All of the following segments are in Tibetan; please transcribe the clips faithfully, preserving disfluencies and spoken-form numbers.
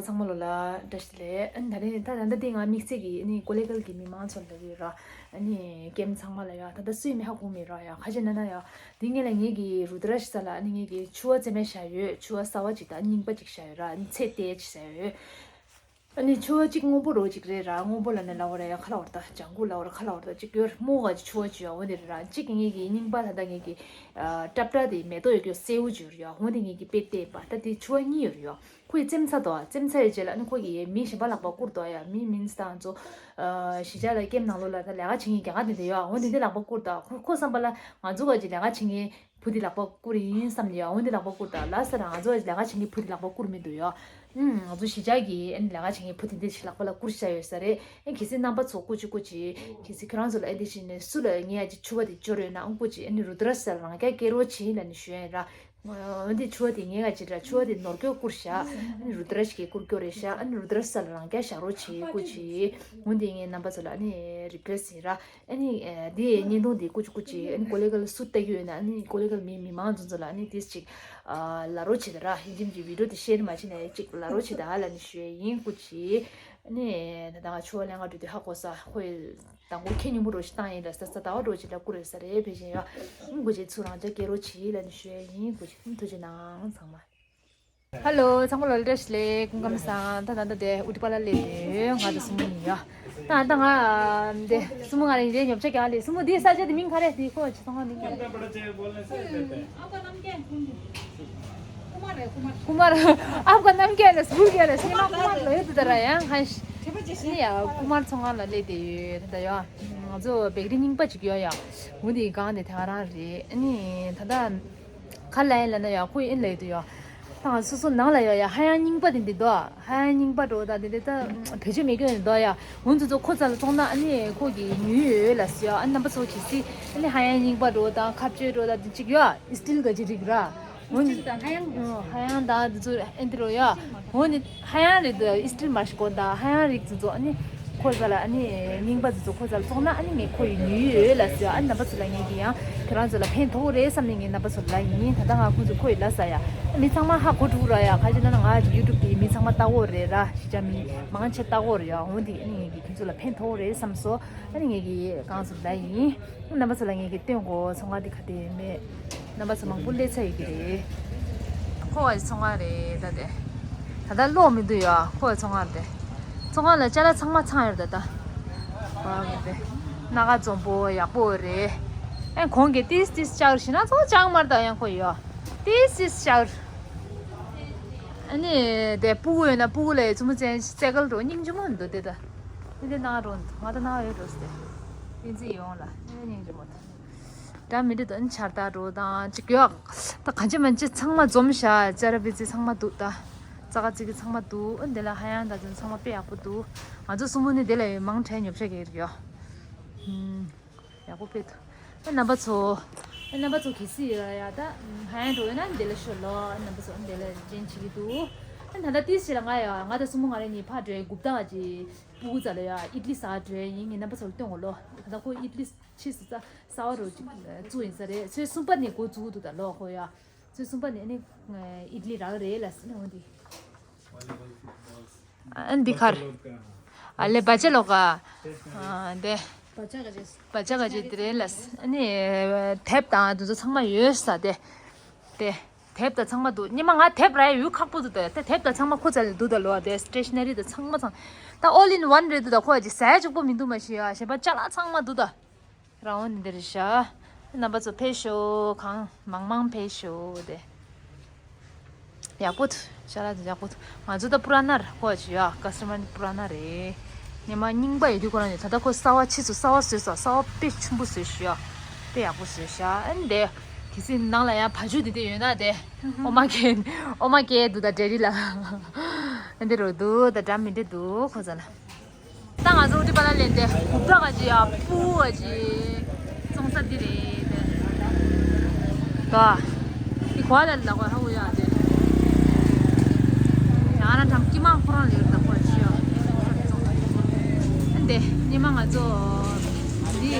ཚང་མ་ལོ་ལ་བཀྲ་ཤིས་བདེ་ལེགས། ཨ་ནི་ད་རེས་ད་ད་ལྟ་འདི་ང་དམིགས་བསལ་གྱི་ཨ་ནི་ཀོ་ལི་གྷལ་གྱི་མི་མང་ཚོ་ལ་ཡོད་ར། ཨ་ནི་ཀེམ་ཚང་མ་ལ་ཡ་ད་ལྟ་སུས་མི་ཧ་གོ་མེད་ར་ཡ། ཁ་ཤས་ན་ན་ཡ་འདི་ངེད་ལ་ངེད་ཀྱི་རུ་ཏྲ་ཤི་ས་ལ་ཨ་ནི་ངེད་ཀྱི་ཕྱུ་པ་རྩེ་མའི་བཞག་ཡོད། ཕྱུ་པ་གསར་པ་ཅིག་དང་རྙིང་པ་ཅིག་བཞག་ཡོད་ར། ཨ་ནི་ཚེ་ཏེ་ཅིག་བཞག་ཡོད། ཨ་ནི་ཕྱུ་པ་གཅིག་སྔོན་པོ་རོ་གཅིག་རེད་ར། སྔོན་པོ་ལ་ནི་ལ་བ་ར་ཡ་ཁ་ལ་བར་ད་ལྗང་གུ་ལ་བ་ར་ཁ་ལ་བར་ད་གཅིག་ཡོད་ར། སྨུག་ག་ཅིག་ཕྱུ་པ་ཅིག་ཡོད། འོ་དེ་རེད་ར། གཅིག་ངེད་ཀྱི་རྙིང་པ་ད་ད་ངེད་ཀྱི་ཨ་ཏྲབ་ཏྲ་དེ་མེ་ཏོག་ཡོད་ཀྱི་སེའུ་ཅིག་ཡོད་ར་ཡ། འོ་དེ་ངེད་ཀྱི་དཔེ་བལྟས་པ་ད་དེ་ཕྱུ་པ་གཉིས་ཡོད་ར་ཡ། ཁོའི་རྩེ་མོ་ཚ་དོ། རྩེ་མོ་ཚ་ཡོད་རྗེས་ལ་ཨ་ནི་ཁོ་གིས་མི་གཞན་པ་ལག་པ་བསྐུར་དོ་ཡ། མི་མིན་སི་ད་ང་ཚོ་ཨ་གཞིས་ཆགས་ལ་ཀེམ་ནང་ལོགས་ལ་ད་ལས་ཀ་བྱེད་མཁན་རྒྱ་གར་དེ་འདྲ་ཡོད། འོ་དེ་འདྲ་ལག་པ་བསྐུར་དོ། ཁོ་ཁོ་བསམ་པ་ལ་ང་ཚོ་ག་ཅིག་ལས་ཀ་བྱེད་མཁན་བུ་དེ་ལག་པ་བསྐུར་ཡིན་བསམ་ནས་ཡ། འོ་འདི་ལག་པ་བསྐུར་དོ། ལ་ས་ར་ང་ཚོ་ག་ཅིག་ལས་ཀ་བྱེད་མཁན་བུ་དེ་ལག་པ་བསྐུར་མི་འདུག་ཡ། ཨུམ། ང་ཚོ་གཞིས་ཆགས་ཀྱི་ཨ་ནི་ལས་ཀ་བྱེད་མཁན་བུ་དེ་འདྲ་ཞིག་ལག་པ་ལ་བསྐུར་བཞག་ཡོད་ས་རེད། ཨ་གལ་སྲིད་རྣམ་པ་ཚོ་སྐུ་མཁྱེན་སྐུ་མཁྱེན། གལ་སྲིད་ཁྱེད་རང་ཚོ་ལ་ཨེ་འདི་བྱས་ནས་སུ་ལ་ངས་ཡ་ཅིག་ཕྱུ་པ་དེ་འབྱོར་ཡོད་ན་ཨ་སྐུ་མཁྱེན། ཨ་ནི་རུ་ཏྲ་ཤི་ས་ལ་རང་རྐྱ་སྐྱེལ་རོགས་བྱེད་ལབ་ནས་ཞུ་ཡ་ཡིན་ར། འོ་འདི་ཕྱུ་པ་དེ་ངས་ག་ཅིག་ར་ཕྱུ་པ་དེ་ནོར་སྐྱོར་བསྐུར་བཞག་ཨ་ནི་རུ་ཏྲ་ཤི་གིས་བསྐུར་སྐྱོར་རེད་ཤག་ཨ་ནི་རུ་ཏྲ་ཤི་ས་ལ་རང་རྐྱ་བཞག་རོགས་བྱེད་སྐུ་མཁྱེན། འོ་འདི་ངས་རྣམ་པ་ཚོ་ལ་ཨ་ནི་རི་ཀུ་ཨེ་སི་ཡིན་ར། ཨ་ནི་ཨ་འདི་བརྙན་ཐུང་འདི་སྐུ་མཁྱེན་སྐུ་མཁྱེན། ཨ་ནི་ཀོ་ལི་གྷལ་སུ་ལྟ་གི་ཡོད་ན་ཨ་ནི་ཀོ་ལི་གྷལ་མི་མི་མང་ཚོ་ཚོ་ལ་ཨ་ནི་དེ་ཅིག་ཨ་ལབ་རོགས་བྱེད་ད་ར། ཡིན་གཅིག་མིན་གཅིག་བི་ཌི་ཡོ་དེ་ཤེར་མ་བྱེད་ན་ཅིག་ལབ་རོགས་བྱེད་ད་ལབ་ནས་ཞུ་ཡ་ཡིན་སྐུ་མཁྱེན། ཨ་ནི་ད་ལྟ་ང་ཕྱུ་པ་ལེན་ག་འགྲོ་དུས་ཧ་གོ་ས། ཁོས་དང་པོ་ཁྱི་སྙིང་པོ་རོ་ཞིག་བཏང་ཡིན་ད་ས། ས་ཟླ་བ་རོ་ཞིག་ལ་བསྐུར་ཡོད་ས་རེད། ཕལ་ཆེར་ཡ། སྐུ་མཁྱེན་ཚུར་རང་ཅག་སྐྱེལ་རོགས་བྱེད་ལབ་ནས་ཞུ་ཡ་ཡིན་སྐུ་མཁྱེན། ཐུགས་རྗེ་གནང་ཚང་མ། ཧ་ལོ། ཚང་མ་ལ་བཀྲ་ཤིས་བདེ་ལེགས། སྐུ་ཁམས་བཟང་། ད་ད་ད་དེ་ཨུ་ཏི་པ་ལ་སླེབས་དེ་ང་དང་སྲུ་མོ་ཡིན་ཡ། ད་ད་ང་དེ་སྲུ་མོ་ང་རེ་ཡིན་རེད། ཉོ་ཆ་རྒྱག་ལས་སྲུ་མོ་དེ་ས་ཆ་དེ་མིང་ག་རེ་དེ་ཁོ་ཆ་ཚང་མ་མིང་ག་རེ། ཀུ་མར། ཨབ་ག་ནམ་རྒྱལ་ལ་སྦུར་རྒྱལ་ལ་སེ་མ་ཀུ་མར་ལ་ཡོད་དུ་ད་ར་ཡང་ཧན་ཤི་ནི་ཡ། ཀུ་མར་ཚོང་ཁང་ལ་སླེབས་དེ་ཡོད་ད་ཡ། ང་ཚོ་བེག་རི་རྙིང་པ་ཅིག་ཡོད་ཡ། འོ་དེ་གང་དེ་ཐག་རང་རེད། ཨ་ནི་ད་ད། ག་ལ་ཡིན་ལབ་ན་ཡ་ཁོ་ཡིན་ལབ་ཡོད་དུ་ཡ། ད་ང་སོ་སོ་ནང་ལ་ཡ་ཡ་ཧ་ཡང་རྙིང་པ་དེ་འདི་དོ། ཧ་ཡང་རྙིང་པ་འགྲོ་ད་དེ་འདི་ད་བེད་སྤྱོད་མེད་མཁན་འདི་དོ་ཡ། འོ་འདི་ཚོ་ཁོ་ཚ་ལ་བཙོང་ན་ཨ་ནི་ཁོ་གི་ཉུལ་ཡོད་ལ་སི་ཡ། ཨ་རྣམ་པ་ཚོ་གི་སི་ཨ་ནི་ཧ་ཡང་རྙིང་པ་འགྲོ་ད་ཁ་བཅོས་འགྲོ་ད་དེ་གཅིག་ཡ། ཨི་སི་ཊིལ་ག་ཅི་རིགས་ར། འོ་ནི་ཧ་ཡང་ཧ་ཡང་ད་འདི་ཚོ་ཨེ་འདི་རོ་ཡ། འོ་ནི། ཧ་ཡང་རེད་འདུག་ཨི་སི་ཊིལ་མ་ཤི་གོ་ད་ཧ་ཡང་རིགས་ཚོ་ཚོ་ཨ་ནི་ཁོ་ཚ་ལ་ཨ་ནི་རྙིང་པ་ཚོ་ཚོ་ཁོ་ཚ་ལ་བཙོང་ན་ཨ་ནི་ངས་ཁོ་ཡི་ཉོས་ཡོད་ལ་ཟེར། ཨ་ནི་རྣམ་པ་ཚོ་ལ་ངས་ཀྱི་ཡང་ཁྱེད་རང་ཚོ་ལ་ཕན་ཐོགས་རེད་བསམ་ནས་ངས་རྣམ་པ་ཚོ་ལ་ཡིན། ད་ལྟ་ང་ཁོ་ཚོ་ཁོ་ཡི་ལ་ཟ་ཡ་ཨ་མི་ཚང་མ་ཧ་གོ་འགྲོ་ར་ཡ། ག་ཅི་ན་ན་ང་ཡུ་ཊུབ་དེ་མི་ཚང་མ་ལྟ་གོ་རེད་ར། ཤི་ཅ་མི་མང་ཆེ་ལྟ་གོ་རེད་ཡ། འོ་འདི་ཨ་ནི་ངས་ཀྱི་ཁྱོད་ཚོ་ལ་ཕན་ཐོགས་རེད་བསམ་སོ། ཨ་ནི་ངས་ཀྱི་གང་ཚོ་ལ་ཡིན། རྣམ་པ་ཚོ་ལ་ངས་ཀྱི་སྟོན་གོ་ཚོང་ཁང་འདི་ག་དེ་མེད། རྣམ་པ་ཚོ་མང་པོ་སླེབས་ཚར་ཡོད་ཀྱི་རེད། ཁོ་བ་ཚོང་ཁང་རེད་ད་དེ། ད་ལྟ་གློག་མི་འདུག་ཡ། ཁོ་བ་ཚོང་ཁང་རེད། ཚོང་ཁང་ལ་ཅ་ལག་ཚང་མ་ཚང་ཡོད་ད་ད། བ་གི་དེ། སྣ་ཁ་འཛོམས་པོ་ཡག་པོ་རེད། ཨེ་གོང་གི་ཏིས་ཏིས་ལྕགས་རི་ཞིག་ན་ཚོ་ལྕགས་མར་ད་ཡང་ཁོ་ཡོད། ཏིས་ཏིས་ལྕགས་རི། ཨ་ནི་དེ་སྤུ་གུ་ཡོད་ན་སྤུ་གུ་ལ་ཡི་ཚོ་མོ་ཅན་སེ་གལ་འགྲོ་སྙིང་རྗེ་མོ་འདུག་དེ་ད། དེ་དེ་ནང་འགྲོ་འདུག་ང་ད་ནང་ཡོད་འགྲོ་སྟེ། ཏིན་ཙི་ཡོང་ལ་ཨེ་སྙིང་རྗེ་མོ་ད། འདྲ་མི་འདྲ་དོན་ཆར་ད་འགྲོ་དང་ཅིག་ཡོད། ད་གང་ཅི་མན་ཅི་ཚང་མ་འཛོམས་ཤག་ཅ་ར་བི་ཙི་ཚང་མ་འདུག་ད། ཙ་ག་ཙི་གི་ཚང་མ་འདུག་ཨ་འདི་ལ་ཧ་ཡང་ད་ཚང་མ་དཔེ་ཡག་པོ་འདུག་ང་ཚོ་སྲུ་མོ་ནི་དེ་ལ་ཡོད་མང་དྲགས་ཉོ་ཆ་གེ་རེད་ཡོད། ཡག་པོ་དཔེ་འདུག་ཨ་རྣམ་པ་ཚོ། ཨ་རྣམ་པ་ཚོ་གལ་སྲིད་ཡོད་ཡ་ད་ཧ་ཡང་འགྲོ་ཡོད་ན་འདི་ལ་ཤོད་ལོ། ཨ་རྣམ་པ་ཚོ་ཨ་འདི་ལ་འདྲེན་བྱེད་ཀྱི་འདུག་ཨ་ད་ལྟ་ཏིས་ཞིག་ལ་ང་ཡ་ང་ད་སྲུ་མོ་ང་རེ་གཉིས་ཕར་འགྲོ་ཡ་རྒུབ་ད་ཅི། སྤུ་གུ་ཚ་ལ་ཡ་ཨིད་ལི་ཟ་འགྲོ་ཡ་ཡིན། ངས་རྣམ་པ་ཚོ་ལ་སྟོན་གོ་ལོ། ད་ལྟ་ཁོ་ཨིད་ལི་ཕྱིས་སུ་ས་ས་བ་རོ་ཅིག་བཙུགས་ཡིན་ས་རེད། ཚོད་གསུམ་པ་ནས་འགོ་བཙུགས་འདུག་ད་ལོ་ཁོ་ཡ། ཚོད་གསུམ་པ་ནས་ནི་ཨིད་ལི་རག་རེད་ལ་ཟེར་ནས་འོ་འདི། ཨ་འདི་ཁར། ཨ་ལེ་བ་ཅ་ལོ་ཀ་ཨ་འདི། བ་ཅ་ག་ཅེ། བ་ཅ་ག་ཅེ་དེ་རེད་ལ་ཟེར། ཨ་ནི་དེབ་དང་དེ་ཚོ་ཚང་མ་ཡོད་ས་དེ། དེ། དེབ་དང་ཚང་མ་འདུག་ཉི་མ་ང་དེབ་རག་ཡ་ཡུལ་ཁག་པོ་འདུག་ད་དེ་དེབ་དང་ཚང་མ་ཁོ་ཚ་ལ་འདུག་ད་ལོ། དེ་སི་ཊེ་ཤི་ན་རི་དང་ཚང་མ་ཚང་། ད་ཨོལ་ཨིན་ཝན་རེད་འདུག་ད་ཁོ་ཡ་ཅིག་ཟ་ཡ་གཅིག་པོ་མི་འདུག་མ་གཞི་ཡ་གཞན་པ་ཅ་ལག་ཚང་མ་འདུག་ད། རང་འོ་ནི་འདིར་བཞག་རྣམ་པ་ཚོ་ཕེབས་ཤོག་གང་མང་མང་ཕེབས་ཤོག་དེ། ཡག་པོ་འདུག་ཅ་ལག་དེ་ཡག་པོ་འདུག་ང་ཚོ་ད་པུ་ར་ན་རེད་ཁོ་ཡ་ཅིག་ཡ་ཀ་སི་ཊ་མར་ནི་པུ་ར་ན་རེད། ཉི་མ་རྙིང་པ་ཡོད་དུས་ཁོ་རང་ནས་ད་ལྟ་ཁོ་གསར་པ་ཕྱིས་སུ་གསར་པ་བཟོས་ས་གསར་པ་དཔེ་ཆེན་པོ་བཟོས་ཤག་དཔེ་ཡག་པོ་བཟོས་ཤག་ཨ་ནི་དེ། གལ་སྲིད་ནང་ལ་ཡང་བ་ཕྱུགས་དེ་དེ་ཡོད་ན་དེ། ཨོ་མ་ཀེ། ཨོ་མ་ཀེ་འདུག་ད་ཌེ་རི་ལ། ཨ་འདི་རུ་འདུག་ད་འདྲ་མི་འདྲ་འདུག་ཁོ་ཚ་ལ། ད་ང་ཚོ་འུ་ཏི་པ་ལ་ལེན་ཏེ་གུབ་ད་ག་ཅི་ཡ་སྤུ་ག་ཅི་བཙོང་ས་འདི་རེད་དེ། ད་འདི་གོ་ལ་ལ་གོ་ཧ་གོ་ཡ་དེ། ཡང་ན་དམ་ཀི་མ་ཁོ་རང་ལེར་ད་གོ་ཅི་ཡ། ཨ་འདི་ཉི་མ་ང་ཚོ་འདི་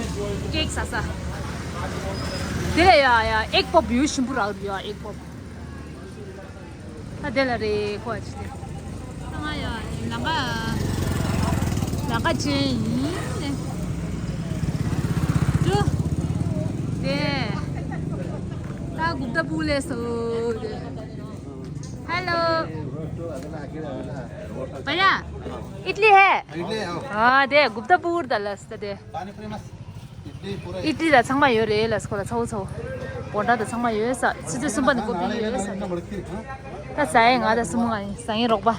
ཀེག་ཟ་ས། དེ་ལ་ཡ་ཡ་ཨེག་པོབ་ཡོད་ཞིམ་པོ་རག་རེད་ཡ་ཨེག་པོབ། ད་དེ་ལ་རེད་ཁོ་ཅི་དེ། ང་ཡ་ལམ་ཁ་ལམ་ཁ་ཅན་ཡིན། ཏུ་དེ་ད་གུབ་ཏ་པུར་ལས་སོ། हेलो भैया, इडली है? इडली है, हाँ। हाँ, दे, गुप्तापुर दलस दे। पानी पूरी मस्त। इडली पूरा। इडली दा ཚང་མ་ཡོད་རེད་ལ། སྐོར་ལ་ཚོ་ཚོ། བོ་འདྲ་ད་ཚང་མ་ཡོད་ས། ཆུ་ཚོད་གསུམ་པ་ནས་འགོ་པའི་ཡོད་ས། ད་ཟ་ཡས་ང་ད་གསུམ་པ་ང་ཡིན། ཟ་ཡིན་རོགས་པ།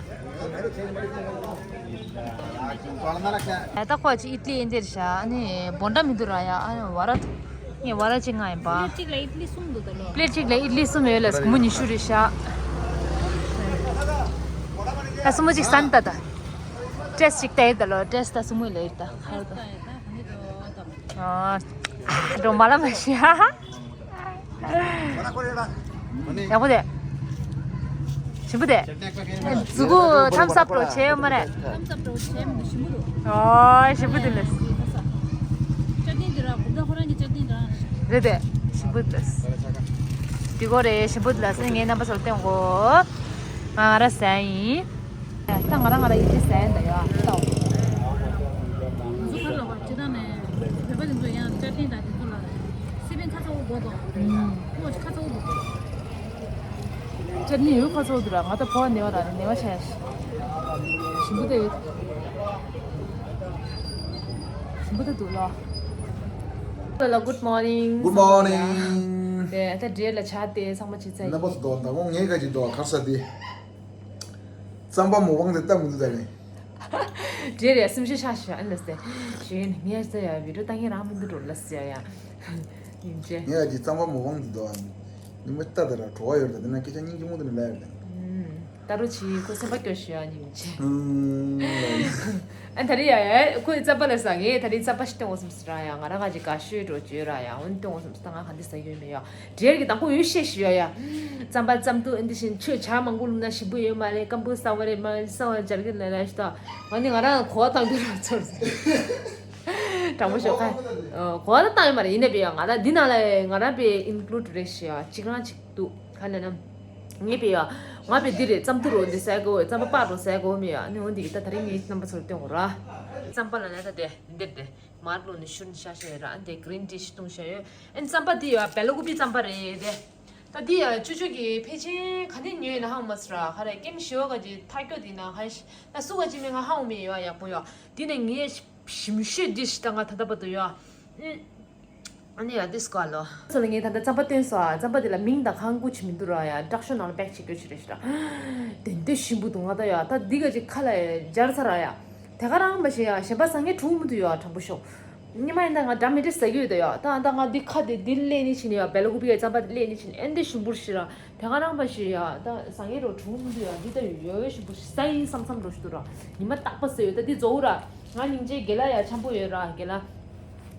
ད་ཁོ་ཅི་ཨིད་ལི་ཨེ་འདིར་ཤ། ཨ་ནི་བོ་འདྲ་མི་འདུག་ར་ཡ། ཨ་ནི་བ་ར་ངས་བ་ར་ཅིག་ང་ཡིན་པ། པླེ་ཊི་གཅིག་ལ་ཨིད་ལི་གསུམ་འདུག་ད་ལོ། པླེ་ཊི་གཅིག་ལ་ཨིད་ལི་གསུམ་ཡོད་ལ། སྒོར་མོ་ཉི་ཤུ་རེད་ཤ། ད་གསུམ་པོ་ཅིག་ཟ་ད་ད། ཊེ་སི་ཊི་ཅིག་ལྟ་ཡིན་ད་ལོ། ཊེ་སི་ཊི་ད་གསུམ་པོ་ལ་ཡིན་ད། ཧར་ད། ཨ། འགྲོ་མ་ལ་མ་ཤི། ཡག་པོ་དེ། ཞིམ་པོ་དེ། མཛུ་གུ་ཐམ་སི་ཨབ་འགྲོ་བྱས་ཡོད་མ་རེད། ཐམ་སི་ཨབ་འགྲོ་བྱས་མི་འདུག་ཞིམ་པོ་འདུག་ཨོ་ཞིམ་པོ་འདུག་ལེ། ཅ་ནི་འདི་ར་གུབ་ད་ཁོ་རང་གི་ཅ་ནི་ར། རེད་དེ། ཞིམ་པོ་འདུག་འདི་གོ་རེད། ཞིམ་པོ་འདུག་ལ་སེ། ངའི་རྣམ་པ་ཚོར་བསྟན་གོ། ང་ང་ར་ཟ་ཡིན། ད་ང་རང་ང་རང་ཡིད་ཆེས་ཟ་ཡིན་ད་ཡོད་ཨ། ད་འོ། ང་ཚོ་ཁ་ལོ་བ་ཅི་ད་ནས་བོད་པ་འདི་ཚོ་ཡང་ཅ་ནི་དང་འདི་ཚོ་ལ་སི་པན་ཁ་ཚ་བོ་དགོས་དོ། ཁོ་ཁ་ཚ་བོ་དགོས། ཅ་ནི་ཡོད་ཁ་ཚ་བོ་འདུག་ར། ང་ད་བོ་ནེ་བ་ར་ནེ་བ་ཆ་ཡ་ཞིག་ཞིམ་པོ་དེ་ཡོད། ཞིམ་པོ་དེ་འདུག་ལ། ལ་good morning། Good morning། དེ་ད་འདྲེ་ལ་ཆ་དེ་ཚང་མ་ཅི་ཚ་ཡིན། ན་པ་སུ་དོ་ད་ཁོང་ངའི་ཁ་ཅིག་དོ་གར་ས་དེ། རྩམ་པ་མོ་བང་དེ་ལྟ་མི་འདུག་ད་ནི། འདྲེ་རེད་སེམས་ཤུགས་ཆག་ཤག་ཨ་ནི་སྟེ། ཞུ་ཡིན་ངས་ཟེར་ཡ་བི་ཌིའོ་ལྟ་མཁན་རང་མི་འདུག་འགྲོ་ལ་ཟེར་ཡ། ཡིན་ཅེ། ངས་ཡ་ཅིག་རྩམ་པ་མོ་བང་འདི་དོ་ཨ། ཉི་མ་ལྟ་དེ་ར་བྲོ་བ་ཡོད་རེད་ད། དེ་ན་སྐད་ཆ་སྙིང་རྗེ་མོ་དེ་ནི་ལ་ཡོད་རེད། ད་རུ་ཆི་ཁོ་སེམས་པ་སྐྱོ་ཤི་ཡ་ཉིན་ཅེ། ཨ་ད་རི་ཡ་ཡ་ཁོས་རྩམ་པ་ལ་ཟ་ངས་ད་རི་རྩམ་པ་ཞིག་སྟོན་འོ་སེམས་སི་ར་ཡ། ང་རང་ང་ཅིག་ག་ཤོད་འགྲོ་བཅོས་ར་ཡ། འོན་སྟོན་འོ་སེམས་སི་ད་ང་ག་འདི་ཟ་ཡོད་མེད་ཡ། འདྲེར་གི་དང་པོ་ཡོད་ཤེས་ཤི་ཡོད་ཡ། རྩམ་པ་རྩམ་ཐུག་ཨེ་འདི་བཞིན་ཆོས་ཇ་མང་པོ་བླུགས་ན་ཞིམ་པོ་ཡོད་མ་རེད། སྐམ་པོ་ཟ་བ་རེད་མ་རེད། ཟ་བ་སྦྱར་གི་ལ་ལ་ཞིག་ད། ང་ནི་ང་རང་གོ་བ་བཏང་གི་ར་ཚོར། དྲང་པོ་ཤོད་ཁ། གོ་བ་ད་བཏང་ཡོད་མ་རེད། ཡིན་ནའི་བེ་ཡ་ང་རང་འདི་ནང་ལ་ང་རང་བེ་ཨིན་ཀླུ་ཌི་རེད་ཤི་ཡ། གཅིག་རང་གཅིག་འདུག་ག་ནས་ན། ངས་བེ་ཡ། ང་བེ་འདི་རེད། རྩམ་ཐུག་རོ་འདི་ཟ་གོ། རྩམ་པ་པག་རོ་ཟ་གོ་མེ་ཡ། ནི་འོ་འདི་གི་ད་ད་རིང་ངའི་རྣམ་པ་ཚོར་སྟོན་གོ་ར། རྩམ་པ་ལ་ན་ད་དེ་འདིར་དེ། མར་བླུགས་ནས་བཞུར་ནས་བཞག་བཞག་ཡོད་ར། ཨ་ནི་དེ་གི་རིན་ཊི་ཞིག་བཏུང་བཞག་ཡོད། ཨ་ནི་རྩམ་པ་འདི་ཡོད་ཨ། བེ་ལ་ཀུ་པི་རྩམ་པ་རེད་དེ། ད་འདི་ཡོད་ཨ་ཅོ་ཅོ་གི་ཕལ་ཆེར་ག་ནས་ཉོས་ན་ཧང་མ་སི་ར། ཧ་རེ་ཀེམ་ཞི་བ་ག་ཅི་ཐག་སྐྱོ་འདི་ན་ཧ་ཤི་ད་སུ་ག་ཅི་མེད་ང་ཧང་མེད་ཡོད་ཨ། ཡག་པོ་ཡོད་འདི་ནས་ངའི་ཞིམ་ཤོས་འདི་ཞིག་ད་ང་ད་ལྟ་བར་དུ་ཡོད་ཨ། ཨ་ནི་ཡ་འདི་སྐོར་ལོ། ཚོ་ལ་ངས་ད་ལྟ་རྩམ་པ་སྟོན་སོང་ཨ། རྩམ་པ་འདི་ལ་མིང་དང་ཁང་སྐུ་ཆི་མི་འདུག་ར་ཡ། བཀྲག་ཤོས་ནང་ལ་པེག་བྱེད་རྒྱུ་ཆི་རེད་ཤི་ར། དེ་འདི་ཞིམ་པོ་འདུག་ང་ད་ཡ། ད་འདི་ག་ཅིག་ཁ་ལ་སྦྱར་ཚར་ར་ཡ། དེ་ག་རང་མ་ཤེས་ཡ། གཞན་པ་ཟ་མཁན་གྲུང་མི་འདུག་ཡ། དྲང་པོ་ཤོད། ཉི་མ་ཡིན་ད་ང་འདྲ་མི་འདྲ་ཟ་གི་ཡོད་ད་ཡ། ད་ད་ང་འདི་ཁ་དེ་འདི་ལས་ནི་ཕྱིན་ཡ། བེ་ལ་ཀུ་པི་གི་རྩམ་པ་འདི་ལས་ནི་ཕྱིན་ཨེ་འདི་ཞིམ་པོ་ཤི་ར། དེ་ག་རང་མ་ཤེས་ཡ། ད་ཟ་མཁན་རོ་གྲུང་མི་འདུག་ཡ། འདི་ད་ཡོད་ཡོད་ཞིམ་པོ་ཤི་ཟ་ཡིན་བསམ་བསམ་རོ་ཤི་འདུག་ར། ཉི་མ་རྟག་པ་ཟ་ཡོད་ད་འདི་རྫོགས་ར། ང་སྙིང་རྗེ་རྒན་ལགས་ཡ་འཆམ་པོ་ཡོད་ར་རྒན་ལགས།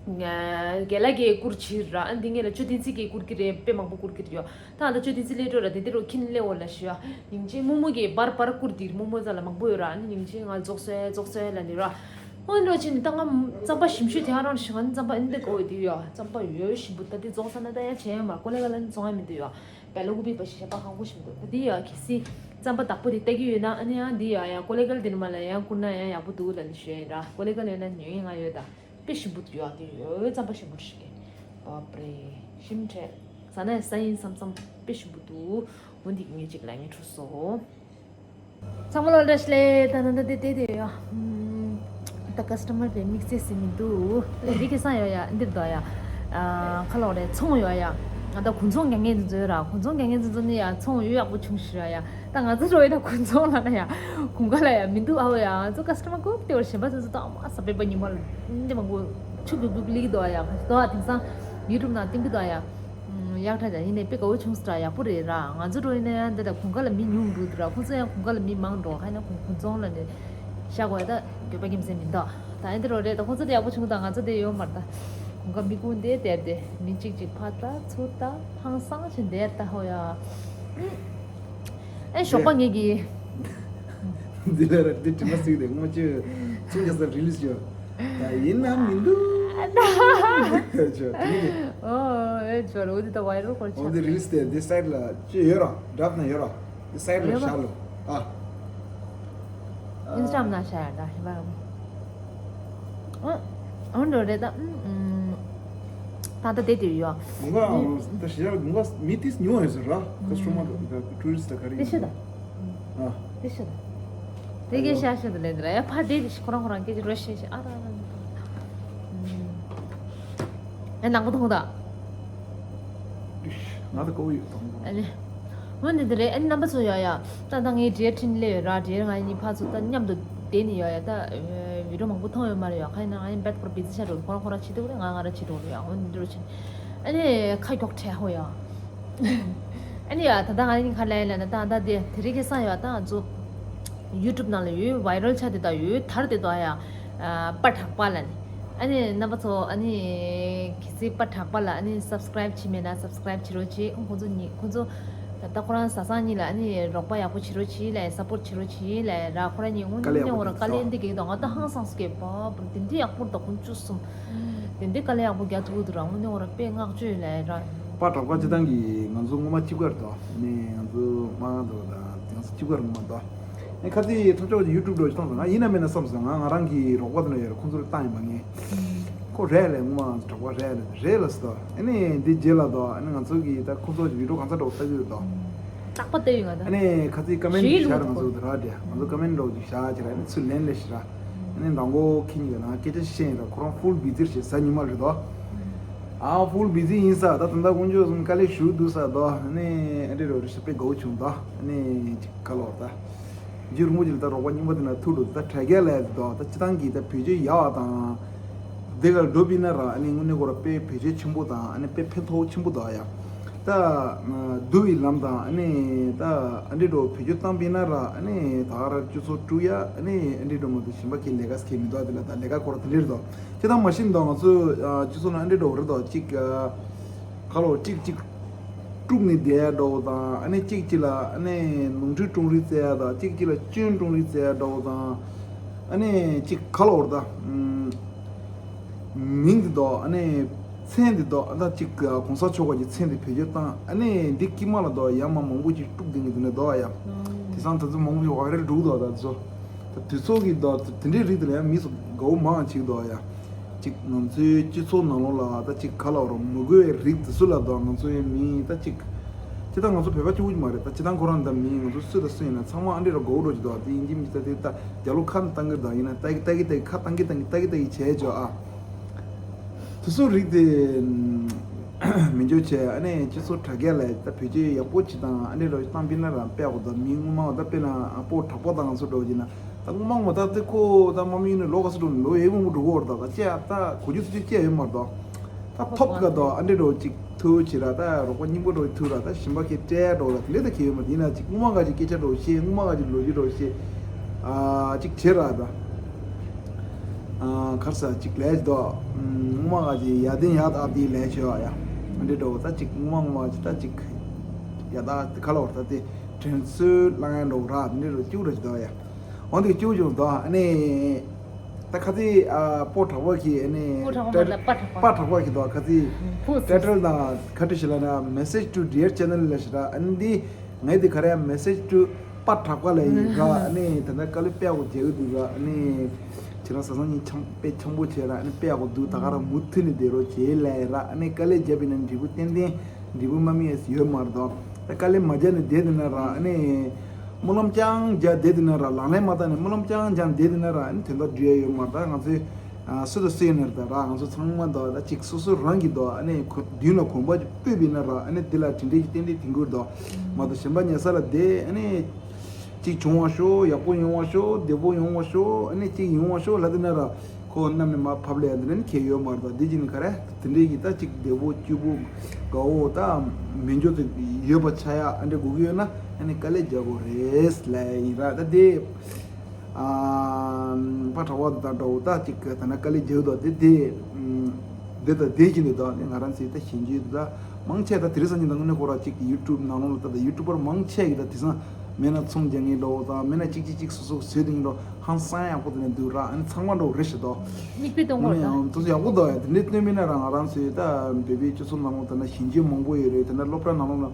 རྒན་ལགས་ཀྱིས་བསྐུར་བྱས་ར། ཨ་འདི་ངེད་ལ་ཅོ་བསྟན་འཛིན་གྱིས་བསྐུར་གྱི་རེད། དཔེ་མང་པོ་བསྐུར་གྱི་རེད་ཡོད། ད་ཨ་ད་ཅོ་བསྟན་འཛིན་སླེབས་འགྲོ་ར། དེ་འདི་རུ་ཁྱིམ་སླེབས་འོ་ལ་ཞུ་ཡ། སྙིང་རྗེ་རྨོ་མོ་གིས་འབར་འབར་བསྐུར་འདི་རྨོ་མོ་རྩ་ལ་མང་པོ་ཡོད་ར། ཨ་ནི་སྙིང་རྗེ་ང་རྫོགས་སོང་རྫོགས་སོང་ལ་ནི་ར། ཨོ་འགྲོ་ཕྱིན་ནི་ད་ང་རྩམ་པ་ཞིམ་ཤོས་དེ་ཧ་རང་ཞིག་ང་ནི་རྩམ་པ་ཨེ་འདི་དགོས་འདི་ཡོད། རྩམ་པ་ཡོད་ཞིམ་པོ་ད་འདི་རྫོགས་ས་ན་ད་ཡང་བྱས་ཡོད་མ་ཀོ་ལེ་ག་ལ་ནི་རྫོགས་ཡ་མི་འདུག་ཡོད། བེ་ལ་ཀུ་པི་པ་ཞིག་ཞེ་པ་ཧང་གོ་ཞིམ་འདུག་ད་འདི་ཡོད་གལ་སྲིད་རྩམ་པ་བདག་པོ་དེ་ལྟ་གི་ཡོད་ན་ཨ་ནི་ཡང་འདི་ཡོད་ཡང་ཀོ་ལེ་ག་ལ་འདི་ནི་མ་ལ་ཡང་བསྐུར་ན་ཡང་ཡག་པོ་འདུག་ལ་ནི་ཞུ་ཡ་ཡིན་ར། ཀོ་ལེ་ག་ལ་ཡོད་ན་ཉོ་ཡིན་ང་ཡོད་ད། དཔེ་ཞིམ་པོ་འདུག་ཡ། དེ་ཡོད་རྩམ་པ་ཞིམ་པོ་ཞིག་གི། བབ་རེ། ཞིམ་དྲགས། ཟ་ན་ཟ་ཡིན་བསམ་བསམ་དཔེ་ཞིམ་པོ་འདུག་འོ་འདི་ངས་ཅིག་ལ་ངས་ཁྲུ་སོ། ཚང་མ་ལ་བཀྲ་ཤིས་བདེ་ལེགས། ད་ནང་ད་དེ་དེ་དེ་ཡོད་ཡ། ད་ཀ་སི་ཊ་མར་དཔེ་དམིགས་བསལ་ཟིན་མི་འདུག་འདི་ཁེ་སང་ཡོད་ཡ། འདིར་འདུག་ཡ། ཁ་ལོག་རེད་ཚོང་ཡོད་ཡ། ང་ད་གུང་ཚོང་རྒྱག་མཁན་དེ་ཚོ་ཡོད་ར། གུང་ཚོང་རྒྱག་མཁན་དེ་ཚོ་ནི་ཡ་ཚོང་ཡོད་ཡག་པོ་བྱུང་ཤི་ར་ཡ། ད་ང་ཚོ་རོ་ཡིན་ན་གུང་ཚོང་ལ་ན་ཡ། གུང་ཁ་ལ་ཡ་མི་འདུག་ཨ་བ་ཡ། ང་ཚོ་ཀ་སི་ཊ་མར་ཀུབ་སྟེ་བར་གཞན་པ་ཚོ་ཚོ་ད་ཨ་མ་ས་པེ་པ་ཉི་མ་ལ་འདི་མང་པོ་ཆུ་གུབ་གུབ་ལིག་འདུག་ཨ་ཡ། ང་ཚོ་དེང་སང་ཡུ་ཊུབ་ནང་སྟིང་གི་འདུག་ཨ་ཡ། ཡག་ཐག་ཆག་ཡིན་ནའི་དཔེ་དགའ་བོ་བྱུང་སོང་ཡག་པོ་རེད་ར། ང་ཚོ་འགྲོ་ཡིན་ན་ཡང་འདི་ལ་གུང་ཁ་ལ་མི་ཉུང་འགྲོ་འདུག་ར། ཁོང་ཚོ་ཡང་གུང་ཁ་ལ་མི་མང་འགྲོ་ཁ་ཡིན་ན་གུང་གུང་ཚོང་ལ་ནི་ཤ་གོ་ཡ་ད་འགྱོད་པ་ཀྱིམ་སེ་མི་འདུག་ད་ཡིན་དེ་རོ་རེད། ད་ཁོང་ཚོ་དེ་ཡག་པོ་བྱུང་ད་ང་ཚོ་དེ་ཡོད་མ་རེད་ད། གུང་ཁ་མི་ཀུན་དེ་དེར་དེ་མི་གཅིག་གཅིག་ཕ་ད་ཚུར་ད་ཧང་སང་ཆེ་འདེར་ད་ཧོ་ཡ། ཨེ་ཞོགས་པ་ངེད་ཀྱི། འདི་ལ་ར་འདི་དྲི་མ་ཟིག་དེ་ངོ་ཅི་ཚུར་རྒྱག་ས་རི་ལིས་ཡོད། ད་ཡིན་ན་མི་འདུག་ཅོ་དེ་ཨོ་ཨེ་ཅོ་རོ་འདི་ད་ཝའི་རལ་སྐོར་ཆགས། འོ་འདི་རི་ལིས་དེ་འདི་སའིཌ་ལ་ཅི་ཡོད་ར། ཌབ་ན་ཡོད་ར། འདི་སའིཌ་ལ་ཡོད་ར། ཤར་ལོ། ཨ། ཨིན་སི་ཊ་གྷ་རམ་ནང་བཞག་ཡ་འདྲ་ཧེ་བ། ཨ་འགྲོ་རེད་ད། ཨུམ། ད་ལྟ་དེ་དེ་ཡོད། མུ་ག་ད་ཤི་ཡ་མུ་ག་མི་ཏིས་ཉུང་ཡོད་ཟེར་ར། ཀ་སི་ཊོ་མར་ད་ཊུ་རི་སི་ཊ་ག་རེ་དེ་ཤི་ད། ཨ་དེ་ཤི་ད། དེ་གའི་ཤ་ཤི་ད་ལེ་འདི་ར་ཡ་ཕ་དེ་དེ་ཤི་ཁོ་རང་ཁོ་རང་སྐད་ཅིག་རོ་ཤི་ཤི་ཨ་ར་ར། ཨ་ནང་པ་ཐོང་ད། ང་ད་ཀོ་ཡོད་ཐོང་། ཨ་ནི། འོན་ཏེ་འདི་རེད། ཨ་ནི་རྣམ་པ་ཚོ་ཡ་ཡ། ད་ད་ངའི་འབྲེལ་འཕྲིན་སླེབས་ཡོད་ར། འབྲེལ་ང་གཉིས་ཕར་ཚུར་ད་མཉམ་དུ་བསྡད་ནས་ཡ་ཡ་ད་བི་ཌི་ཡོ་མང་པོ་མཐོང་ཡོད་མ་རེད་ཡ། ཁ་ཡིན་ན་ང་ཡིན་བད་ཁོ་ར་བི་ཛི་ཆགས་འགྲོ། ཁོ་རང་ཁོ་རང་བྱེད་འདུག་རེད། ང་ང་རང་བྱེད་འགྲོ་རེད་ཡ། འོན་ཏེ་འདི་རུ་ཕྱིན། ཨ་ནི་ཁ་མགྱོགས་དྲགས་ཧོ་ཡ། ཨ་ནི་ཡ་ད་ད་ང་གཉིས་ཁ་ལ་ཡ་ལ་ན་ད་ད་དེ་དེ་རིང་ཁ་སང་ཡ་ད་ང་ཚོ་ཡུ་ཊུབ་ནང་ལ་ཡོད་ཝའི་རལ་ཆགས་དེ་ད་ཡོད་དར་དེ་ད་ཡ། པ་དྲག་པ་ལ་ནི། ཨ་ནི་རྣམ་པ་ཚོ་ཨ་ནི་གལ་སྲིད་པ་དྲག་པ་ལ་ཨ་ནི་སབ་སི་ཀ་རའིབ་བྱས་མེད་ན་སབ་སི་ཀ་རའིབ་བྱེད་རོགས་བྱེད། ཁོང་ཚོ་གཉིས་ཁོང་ཚོ་ད་ལྟ་ཁོ་རང་བཟའ་ཚང་གཉིས་ལ་ཨ་ནི་རོགས་པ་ཡག་པོ་བྱེད་རོགས་བྱེད་ལ་སབ་པོར་བྱེད་རོགས་བྱེད་ལ་ར། ཁོ་རང་གཉིས་དངོས་གནས་འོ་ར་དཀའ་ལས་འདི་གེགས་དང་ང་ད་ཧང་སངས་སུ་སྐྱེས་པ་དེ་འདྲའི་ཡག་པོ་རེད་ད། ཁོང་བཅུ་གསུམ་དེ་འདྲའི་དཀའ་ལས་ཡག་པོ་རྒྱག་ཐུབ་ཀྱི་འདུག་ར། དངོས་གནས་འོ་ར་དཔེ་བསྔགས་བརྗོད་ལ་ར། པ་དྲག་པ་སྤྱི་བཏང་གི་ང་ཚོ་སྔོན་མ་གཅིག་པར་དོ་ནས་ང་ཚོ་མ་འགྲོ་དང་དེང་སང་གཅིག་པར་ངོ་མ་དོ། ཨེ་ཁ་ཚིག་ཐབས་ཆག་ཡུ་ཊུབ་འགྲོ་ཞིག་བཏང་སོང་། ང་ཡིན་ན་མིན་ན་བསམ་སོང་། ང་ང་རང་གི་རོགས་པ་དེ་འདྲ་ཡོད་རེད། ཁོང་ཚོར་བཏང་ཡིན་པ་ངས། ཁོ་རེད་ལས་ངོ་མ་ང་ཚོ་གྲོགས་པ་རེད་ལས་རེད་ལ་སོ། ཨ་ནི་འདི་རྗེས་ལ་དོ་ཨ་ནི་ང་ཚོ་གི་ད་ཁོང་ཚོ་གི་བི་ཌི་ཡོ་གང་ཚ་འགྲོ་ལྟ་གི་ཡོད་དོ། རྟག་པ་ལྟ་ཡོད་ང་ད། ཨ་ནི་ཁ་ཚིག་ཀ་མེན་ཊི་ཞིག་བཞག་རེད། ང་ཚོ་དེ་ར་འདྲ་ང་ཚོ་ཀ་མེན་ཊི་འགྲོ་ཅིག་བཞག་ཅིག་ར། ཨ་ནི་ཚུར་ལན་ལས་ཤིག་ར། ཨ་ནི་མདང་དགོང་ཁྱེད་གཉིས་ཀྱི་ནང་སྐད་ཆ་བཤད་ཡིན་ར། ཁོ་རང་ཕུལ་བི་ཛི་རེད་ཟེར། ཉི་མ་རེད་དོ། ཨ་ཕུལ་བི་ཛི་ཡིན་ས་ད་ད་ལྟ་དཀོན་མཆོག་གསུམ་དཀའ་ལས་ཞུ་འདུག་ས་དོ། ཨ་ནི་ཨ་འདྲས་རོ་རེ་ཞིག་དཔེ་དགའ་བོ་བྱུང་དོ། ཨ་ནི་ཅིག་ཁ་ལོ་ད་རྗེ་རིན་པོ་ཆེ་ལ་ད་རོགས་པ་རྙིང་པ་དེ་ན་ཐུག་འགྲོ། ད་དྲ་རྒྱ་ལས་དོ་ད་སྤྱི་བཏང་གི་ད་བེད་སྤྱོད་ཡག་པ་དང་། དེ་གར་འགྲོ་པིན་ན་ར་ཨ་ནི་དངོས་གནས་ཁོ་ར་དཔེ་བེད་སྤྱོད་ཆེན་པོ་དང་ཨ་ནི་དཔེ་ཕན་ཐོགས་ཆེན་པོ་དོ་ཡ། ད་འདུལ་བའི་ལམ་དང་ཨ་ནི་ད་ཨ་འདྲས་འགྲོ་བེད་སྤྱོད་བཏང་པིན་ན་ར་ཨ་ནི་ད་ག་ར་སྤྱི་ཚོགས་དཀྲུག་ཡ་ཨ་ནི་ཨ་འདྲས་འགྲོ་མ་གཏོགས་གཞན་པ་ཁྱེད་ལས་ཀ་ཁྱེད་མི་འདུག་དེ་ལ་ད་ལས་ཀ་ཁོ་ར་དེ་འདྲས་རེད་དོ། ཁྱེད་དང་མ་ཤི་འདུག་ང་ཚོ་སྤྱི་ཚོགས་ནང་ཨ་འདྲས་འགྲོ་རེད་དོ། གཅིག་ཁ་ལོ་གཅིག་གཅིག་དཀྲུག་ནས་བསྡད་ཡ་འདྲ་བོ་དང་། ཨ་ནི་གཅིག་གཅིག་ལ་ཨ་ནི་ནོར་འཁྲུལ་བཀྲོངས་རེས་བཙལ་ཡ་དང་། གཅིག་གཅིག་ལ་སྐྱོན་བཀྲོངས་རེས་བཙལ་ཡ་འདྲ་བོ་དང་། ཨ་ནི་གཅིག་ཁ་ལོ་རེད་ད། མིང་འདི་དོ་ཨ་ནི་མཚན་འདི་དོ་ཨ་ད་གཅིག་གོང་ས་མཆོག་ག་གི་མཚན་འདི་བེད་སྤྱོད་བཏང་། ཨ་ནི་འདི་དཀྱིལ་མ་ལ་དོ་ཡ་མ་མང་པོ་ཅིག་དཀྲུག་བསྡད་མཁན་དེ་འདྲ་འདུག་ཨ་ཡ། དེང་སང་ད་ཚོ་མང་པོ་ཞིག་ཝའི་རལ་འགྲོ་གི་འདུག་ད་ཚོ། ད་དུས་ཚོད་ཀྱི་ད་དེ་འདྲའི་རིགས་དེ་ལ་ཡང་མི་སུ་དགའ་བོ་མང་ཅིག་འདུག་ཡ། ཅིག་ང་ཚོའི་སྤྱི་ཚོགས་ནང་ལོགས་ལ་ད་ཅིག་ག་ལ་བ་རོ་མི་དགོས་པའི་རིགས་དེ་ཚོ་ལ་ད་ང་ཚོའི་མི་ད་ཅིག་ཅི་ད་ང་ཚོ་བོད་པ་གཅིག་པུ་ཅིག་མ་རེད། ད་ཅི་ད་ཁོ་རང་ད་མི་ང་ཚོ་སུ་དང་སུ་ཡིན་ན་ཚང་མ་ཨ་འདྲས་ར་དགའ་བོ་འགྲོ་ཅིག་འདུག་དེ་ཡིན་གྱི་མི་ད་དེ་ད་རྒྱ་ལོ་ཁ་ནས་བཏང་གི་ད་ཡིན་ན་ཏག་གི་ཏག་གི་ཏག་གི་ཁ་བཏང་གི་བཏང་གི་ཏག་གི་ཏག་གི་བྱས་ཆོག་ཨ། དེ་ཚོ་རིགས་དེ་མི་འཇོག་བྱས། ཨ་ནི་སྤྱི་ཚོགས་དྲ་རྒྱ་ལ་ད་བེད་སྤྱོད་ཡག་པོ་བྱེད་དང་ཨ་ནི་རོ་བཏང་པིན་ན་རང་དཔེ་ཡག་པོ་འདུག་མི་སྔོན་མ་ད་དཔེར་ན་སྤོ་དྲག་པོ་དང་ཚོ་འགྲོ་བྱས་ན་ད་སྔོན་མ་ངོ་ད་དེ་ཁོ་ད་མ་མི་ཡིན་ནི་ལོ་ག་ཚོད་འགྲོ་ནི་ལོ་ཡས་མང་པོ་འགྲོ་གི་ཡོད་རེད། ད་ད་ཅི་ཡ་ད་གོ་རྒྱུ་ཚོ་ཅི་ཅི་ཡ་ཡོད་མ་རེད་དོ། ད་ཐོབ་ག་དོ་ཨ་འདྲས་འགྲོ་ཅིག་ཐུག་བྱེད་ར། ད་རོགས་པ་རྙིང་པ་འགྲོ་ཐུག་ར། ད་གཞན་པ་ཁྱེད་སྤྲད་འགྲོ་ར་དེ་ལས་ད་ཁྱེད་ཡོད་མ་རེད། ཡིན་ན་ཅིག་སྔོན་མ་ག་ཅིག་སྐད་ཆ་འགྲོ་བཤད། སྔོན་མ་ག་ཅིག་ལོ་རྒྱུས་འགྲོ་བཤད། ཨ་ཅིག་བྱེད་ར་ད། ཨ་གར་ས་ཅིག་ལས་དོ། སྔོན་མ་ག་ཅིག་ཡ་དེ་ཡ་ད་དེ་ལས་བྱེད་ཡ། ཨ་འདྲས་འགྲོ་ད་ཅིག་སྔོན་མ་སྔོན་མ་ཅིག་ད་ཅིག་ཡ་ད་དེ་ག་ལ་བར་ད་དེ་དྲན་གསོ་བསླང་ཡ་འགྲོ་ར་འདྲས་འགྲོ་སྐྱུག་ར་ཅིག་དོ་ཡ། འོན་ཏེ་སྐྱོ་བྱུང་དོ། ཨ་ནི་ད་ཁ་ཚིག་ཨ་སྤོ་དྲག་པོ་གི་ཨ་ནི་སྤོ་དྲག་པོ་མ་རེད། པ་དྲག་པ། པ་དྲག་པོ་གི་དོ། ཁ་ཚིག་ཕུ་ཊའི་ཊལ་དང་ཁ་བྲིས་ཤིག་ལ་ན་Message to Dear Channel ལ་ཞིག་ར། ཨ་ནི་འདི་ངའི་འདི་ག་རེ་ཡ་Message to པ་དྲག་པ་ལ་ཡིན་ར། ཨ་ནི་ད་ལྟ་དཀའ་ལས་དཔེ་ཡག་པོ་རྒྱག་གི་འདུག་ར། ཨ་ནི་ཁྱེད་རང་བཟའ་ཚང་གཉིས་འཆམ་དཔེ་འཆམ་པོ་བྱས་ར། ཨ་ནི་དཔེ་ཡག་པོ་འདུག་ད་ག་རང་མུ་མཐུད་ནས་བསྡད་རོགས་བྱེད་ལབ་ར། ཨ་ནི་དཀའ་ལས་བརྒྱབ་པ་ཡིན་ན་འབྲས་བུ་ཏན་ཏན་འབྲས་བུ་སྨྲ་མི་ཡོད་མ་རེད་དོ། ད་དཀའ་ལས་མ་བརྒྱབ་ནས་བསྡད་དེ་ན་ར་ཨ་ནི་སྨོན་ལམ་རྐྱང་རྒྱག་བསྡད་དེ་ན་ར་ལག་ལེན་མ་བསྟར་ནས་སྨོན་ལམ་རྐྱང་རྒྱག་བསྡད་དེ་ན་ར་ཨ་ནི་དོན་དག་འགྲུབ་ཡ་ཡོད་མ་རེད། ད་ང་ཚོས་ཨ་སུ་དང་སུ་ཡིན་ན་རེད། ད་ར་ང་ཚོ་ཚང་མ་དོ་ད་ཅིག་སོ་སོ་རང་གི་དོ་ཨ་ནི་ཁོ་མདུན་ལ་གོམ་པ་ཅིག་སྤོས་པ་ཡིན་ན་ར་ཨ་ནི་འདི་ལ་དེ་འདྲས་ཀྱི་ཏན་ཏན་དེ་འགུར་དོ་མ་གཏོགས་གཞན་པ་ཉལ་ས་ལ་བསྡད་ཨ་ནི། གཅིག་བྱུང་བ་ཤོག་ཡག་པོ་ཡོང་བ་ཤོག་བདེ་པོ་ཡོང་བ་ཤོག་ཨ་ནི་གཅིག་ཡོང་བ་ཤོག་ལབ་དེ་ན་ར་ཁོ་གནམ་ནས་མར་ཕབ་ལ་ཡ་འདི་ནས་ཁེལ་ཡོད་མ་རེད། ད་འདི་གཅིག་ནི་ག་རེ་དེ་འདྲས་ཀྱི་ད་གཅིག་བདེ་པོ་སྐྱིད་པོ་དགའ་བོ་ད་མི་འགྱུར་དུ་ཡོད་པ་ཆགས་ཡ་ཨ་འདྲས་དགོས་ཀྱི་ཡོད་ན་ཨ་ནི་དཀའ་ལས་རྒྱག་དགོས་རེད་ལབ་ཡ་ཡིན་ར། ད་དེ་ཨ་པ་གྲྭ་པ་དང་འདྲ་བོ་ད་གཅིག་ད་ན་དཀའ་ལས་རྒྱག་དོ་དེ་དེ་དེ་ད་དེ་གཅིག་ནི་ད་ནི་ང་རང་ཚོའི་ད་གཞན་རྒྱུད་ད་མང་ཆེ་ད་དེ་རིང་སང་ཉིན་ད་དངོས་གནས་ཁོ་ར་གཅིག་ཡུ་ཊུབ་ནང་ལོགས་ལ་ད་ད་ཡུ་ཊུབ་པར་མང་ཆེ་གི་ད་དེང་སང་མེད་ན་ཚོང་རྒྱག་མཁན་འདྲ་བོ་དང་མེད་ན་གཅིག་གཅིག་གཅིག་སོ་སོ་བཟོས་དེ་ཡིན་འགྲོ་ཧང་སང་ཡག་པོ་དེ་ནས་འདུག་ར། ཨ་ནི་ཚང་མ་འགྲོ་རེ་ཞིག་དོ། མིག་དཔེ་གཏོང་དགོས་རེད་ད། དེ་ཚོ་ཡག་པོ་འདུག་ཡ། དེ་འདྲའི་སྟོན་མིན་ན་རང་ང་རང་ཚོའི་ད་བོད་པའི་སྤྱི་ཚོགས་ནང་ལོགས་ད་ན་གཞན་རྒྱུད་མང་པོ་ཡོད་རེད། ད་ན་སློབ་གྲྭ་ནང་ལོགས་ལ་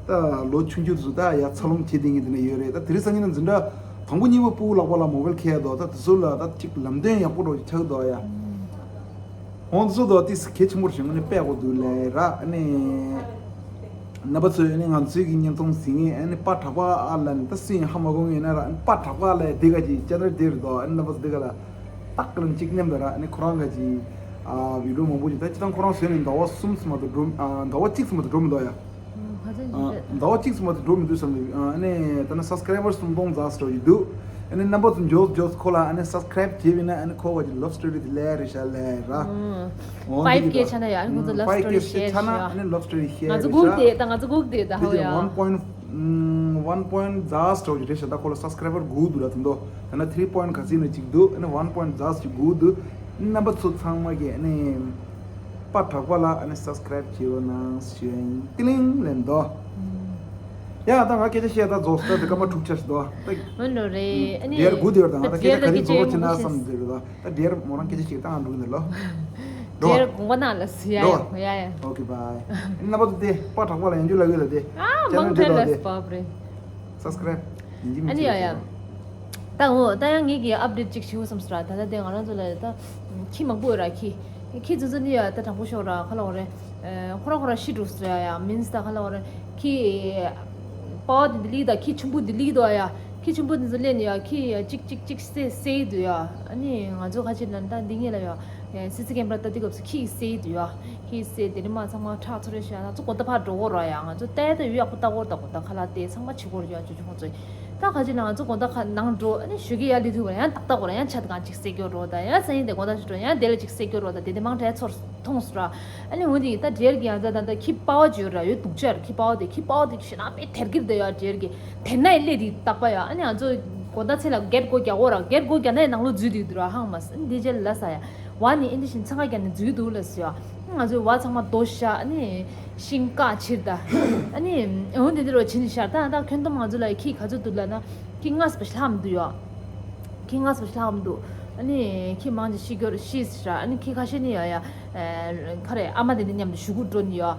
ད་ལོ་ཆུང་ཆུང་དེ་ཚོ་ད་ཡ་འཚར་ལོངས་བྱེད་དེ་ངེས་དེ་ན་ཡོད་རེད། ད་དེ་རིང་སང་ཉིན་ན་འཛིན་གྲྭ་ དང་པོ་གཉིས་པ་སྤུ་གུ་ལག་པ་ལ་མོ་བལ་ཁྱེར་དོ། ད་དེ་ཚོ་ལ་ད་ཅིག་ལམ་སྟོན་ཡག་པོ་འགྲོ་ཆགས་དོ་ཡ། འོང་དེ་ཚོ་དོ་ཏིས་གལ་ཆེན་པོ་ཞིག་ངོ་ནས་དཔེ་གོ་འདུག་ལས་ར། ཨ་ནི་རྣམ་པ་ཚོས་ཨ་ནི་ང་ཚོའི་གི་བརྙན་ཐུང་གཟིགས་ངེས། ཨ་ནི་པ་དྲག་པ་ཨ་ལ་ནི་ད་སུ་ཡིན་ཧ་མ་གོ་ངེས་ན་ར། ཨ་ནི་པ་དྲག་པ་ལ་དེ་ག་ཅིག་ཅེ་ནལ་དེ་རེད་དོ། ཨ་ནི་རྣམ་པ་ཚོ་དེ་ག་ལ་ཏག་ལ་ཅིག་མཉམ་དུ་ར། ཨ་ནི་ཁོ་རང་ག་ཅིག་ཨ་བི་ཌི་ཡོ་མང་པོ་ཅིག་ད་སྤྱིར་བཏང་ཁོ་རང་བཟོས་ནས་ཟླ་བ་གསུམ་ཙམ་མ་གཏོགས་འགྲོ། ཨ་ཟླ་བ་གཅིག་ཙམ་མ་གཏོགས་འགྲོ་མི་འདུག་ཡ། ཨ་ཟླ་བ་གཅིག་ཙམ་མ་གཏོགས་འགྲོ་མི་འདུག་བསམ་འདུག་ཨ་ནི་ད་ནི་སབ་སི་ཀ་རའི་བར་སུམ་སྟོང་ཙམ་ཞིག་འདུག་ཨ་ནི་རྣམ་པ་ཚོ་མགྱོགས་མགྱོགས་ཁོ་ལ་ཨ་ནི་སབ་སི་ཀ་རའིབ་བྱས་པ་ཡིན་ན། ཨ་ནི་ཁོ་ག་ཅིག་ལབ་སི་ཊོ་རི་དེ་ལས་རེད་ཤག་ལས་ར། འོ་ཕའིབ་ཀེ་ཆགས་ན་ཡང་ཨ་ནི་ཁོ་ཚོ་ལབ་སི་ཊོ་རི་ཤེར་ཆགས་ན་ཨ་ནི་ལབ་སི་ཊོ་རི་ཤེར་ང་ཚོ་རེད་སྒུག་ཤག་བསྡད་ད། ང་ཚོ་སྒུག་བསྡད་ད། ཧོ་ཡ། ཝན་པོ་ཡིན་ཝན་པོ་ཡིན་ཛ་སི་ཊོ་རི་རེད་ཤག་ད་ཁོ་ལ་སབ་སི་ཀ་རའི་བར་དགུ་འདུག་ར། དེ་འདུག་ད་ན་ཐི་རི་པོ་ཡིན་ག་ཚོད་ན་གཅིག་འདུག་ཨ་ནི་ཝན་པོ་ཡིན་ཛ་སི་ཊོ་རི་དགུ་འདུག་རྣམ་པ་ཚོ་ཚང་མ་གིས་ཨ་ནི་པ་དྲག་པ་ལ་ཨ་ནི་སབ་སི་ཀ་རའིབ་བྱེད་རོགས་གནང་ཞུ་ཡིན། ཏི་ལིང་ལན་དོ། ཡ་ད་ང་སྐད་ཆ་བཤད་ད་རྫོགས་སོང་། ད་དེ་སྐར་མ་དྲུག་ཆགས་ཤིག་དོ། ད་འོན་ལོ་རེད། ཨ་ནི་འདིར་སྒུག་བསྡད་ཡོད། ད་ང་ད་སྐད་ཆ་ག་རེ་རྫོགས་ཕྱིན་ན་བསམ་བསྡད་ཡོད། ད་འདིར་མོ་རང་སྐད་ཆ་བཤད་ད་ང་འགྲོ་གི་འདུག་ལོ། འདིར་དགོངས་པ་གནང་ལ་སུ་ཡ་ཡ་ཡ་ཡ། ཨོ་ཁེ་བྷའི། ཨ་ནི་རྣམ་པ་ཚོ་དེ་པ་དྲག་པ་ལ་ཡང་འཇུ་ལ་ཡོད་ལ་དེ། ཨ་མང་དྲགས་ལ་སུ་བབ་རེད། སབ་སི་ཀ་རའིབ་ཡིན་གཅིག་མིན་གཅིག་ཨ་ནི་ཡ་ཡ། ད་འོ་ད་ཡང་ངེད་ཀྱིས་ཨབ་ཌེཊ་ཅིག་ཞུ་བསམ་སོང་ར། ད་ལྟ་དེ་ང་རང་ཚོ་ལ་ད་ཁྱི་མང་པོ་ཡོད་ར། ཁྱི་ཁྱི་ཚོ་ཚོ་ནི་ཡ་ད་དྲང་པོ་ཤོད་ར། ཁ་ལོ་རེ་ཁོ་རང་ཁོ་རང་ཤི་འགྲོ་སོང་ཡ་ཡ། མིན་སི་ད་ཁ་ལོ་རེ་ཁྱི་པ་བ་དེ་འདི་ལིག་ད་ཁྱི་ཆུང་པོ་འདི་ལིག་དོ་ཡ། ཁྱི་ཆུང་པོ་འདི་ཚོ་ལེན་ཡ་ཁྱི་ཡ་གཅིག་གཅིག་གཅིག་བསད་བསད་འདུག་ཡ། ཨ་ནི་ང་ཚོ་ཁ་ཆེ་ན་ད་འདི་ངེད་ལ་ཡ་སི་སི་ཀེམ་ར་ལྟ་དུས་སྐབས་སུ་ཁྱི་བསད་འདུག་ཡ། ཁྱི་བསད་དེ་ནི་མ་ཚང་མ་ཁྲག་ཚོ་རེ་ཤ་ང་ཚོ་གོ་ད་ཕར་འགྲོ་གོ་ར་ཡ། ང་ཚོ་ལྟ་ཡ་ད་ཡོད་ཡག་པོ་ལྟ་གོ་ར། ད་གོ་ད་ཁ་ལག་དེ་ཚང་མ་བྱེད་གོ་ར་ཡ། ཅོ་ཅོ་ཁོང་ཚོས་ད་ཁ་ཆེ་ན་ང་ཚོ་གོ་ད་ཁ་ནང་འགྲོ། ཨ་ནི་ཞོགས་ཀས་ཡར་སླེབས་དུས་གོ་ར་ཡང་ཏག་ཏག་གོ་ར་ཡང་ཆ་དེ་གང་ཅིག་བསད་སྐྱོ་རོ། ད་ཡང་སང་ཉིན་དེ་གོ་ད་ཞིག་འགྲོ་ཡང་དེ་ལ་ཅིག་བསད་སྐྱོ་རོ། ད་དེ་དེ་མང་དྲགས་ཚོར་མཐོང་སོང་ར། ཨ་ནི་འོ་དེ་ད་འབྲེལ་གྱི་ཡང་ད་ད་ད་ཁྱི་པ་བ་བརྗོད་ར་ཡོད་འདུག་ཅར། ཁྱི་པ་བ་དེ་ཁྱི་པ་བ་དེ་ཞེ་ན་དཔེ་དལ་གྱིར་བསྡད་ཡ། འབྲེལ་གྱི་དེ་ན་ཡི་སླེབས་དེ་ཏག་པ་ཡ། ཨ་ནི་ང་ཚོ་གོ་ད་ཚེ་ལ་གེད་སྒོ་རྒྱག་གོ་ར། གེད་སྒོ་རྒྱག་ནའི་ནང་ལོགས་འཛུལ་དུས་འདུག་ར། ཧང་མ་སི་འདི་རྗེས་ལ་ས་ཡ། བ་ནི་ཨིན་དི་བཞིན་འཚང་ཁ་རྒྱག་ནས་འཛུལ་འདུག་ལ་ཟེར་ཡ། ང་ཚོའི་བ་ཚང་མ་རྡོ་བཞག་ཨ་ནི་ཤིང་བཀག་ཕྱིར་ད། ཨ་ནི་འོ་འདི་འདི་རུ་ཕྱིན་ཤར་ད། ད་ཁྱོན་བསྡོམས་ང་ཚོ་ལ་ཁྱི་ག་ཚོད་འདུག་ལབ་ན་ཁྱི་ལྔ་ཙམ་ལྷག་མི་འདུག་ཡ། ཁྱི་ལྔ་ཙམ་ལྷག་མི་འདུག་ཨ་ནི་ཁྱི་མང་ཆེ་ཤི་སྐྱོར་ཤི་ཟེར་ཨ་ནི་ཁྱི་ཁ་ཤས་ནི་ཡ་ཡ་ཁ་རེ་ཨ་མ་དེ་འདི་མཉམ་དུ་ཞུ་གུ་འགྲོ་ནི་ཡ།